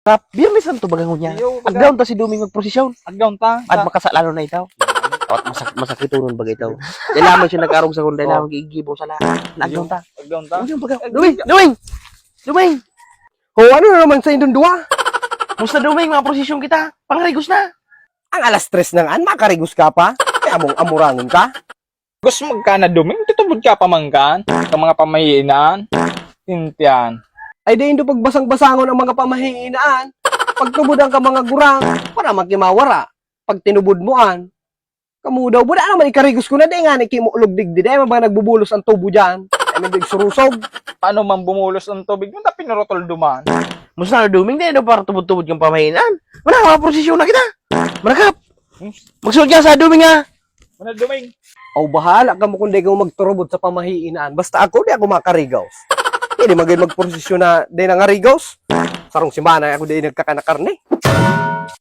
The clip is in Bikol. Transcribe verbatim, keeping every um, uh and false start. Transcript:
Kap, Biyernes Santo baga ngunyan. Iyo, baga. Agdaon ta si Doming magprosesyon. Agdaon ta. At makasala na itaw. At masak masakitonon baga itaw. Dahil lamang siya nag-arog sa kundang, oh, lamang giigibaw sala. Agdaon ta. Agdaon ta. Agdaon baga. Doming! Doming! Doming! O, ano na naman sa indong duwa? Musta, Doming? Mga prosesyon kita. Pangarigos na. Ang alas tres na nga, makarigos ka pa? Kaya mong amurangon ka? Gus magkana, Doming, tutubod ka pa man kan, kan mga pamahiinaan. Tintian. Ay, di indo pagbasang-basangon ang mga pamahiinaan. Pagtubod ang ka mga gurang, para makimawara. Pag tinubod mo an, kamo daw, buda naman ikarigos ko na, di nga ni kimo ulog digdi, di man ba nagbubulos ang tubo dyan? Ay, may surusog. Paano man bumulos ang tubig? Nung pinurutol duman. Musta na, Doming? Di ano para tubod-tubod yung pamahinan? Wala, mga prosesyon na kita. Manakap! Magsunod ka sa Doming, ha? Ano, Doming? Aw, bahala kamo kung di ko magturubod sa pamahiinaan. Basta ako, di ako makarigaws. Hindi magay magprosesyon na di nangarigaws. Sarong simana ako di nagkakanakarne.